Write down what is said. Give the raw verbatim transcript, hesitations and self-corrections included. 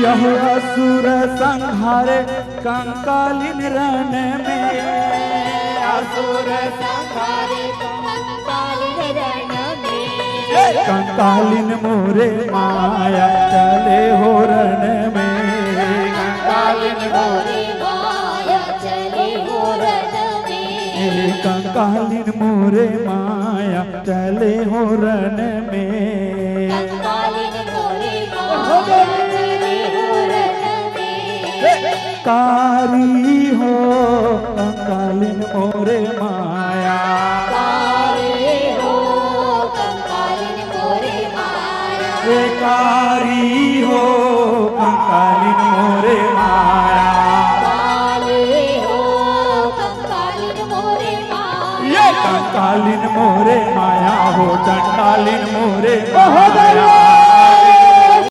यह असुर संहारे कंकालिन रण में। असुर संहारे कंकालिन रण में। कंकालिन मोरे माया चले हो रण में। कंकालिन मोरे माया चले हो रण में। कंकालिन मोरे माया चले हो रण में। कंकालिन मोरे माया चले हो रण में। कारी हो कंकालिन मोरे माया। कारी हो कंकालिन मोरे माया। कारी हो कंकालिन मोरे माया। कारी हो कंकालिन मोरे माया। ये कंकालिन मोरे माया हो, चंडालिन मोरे माया।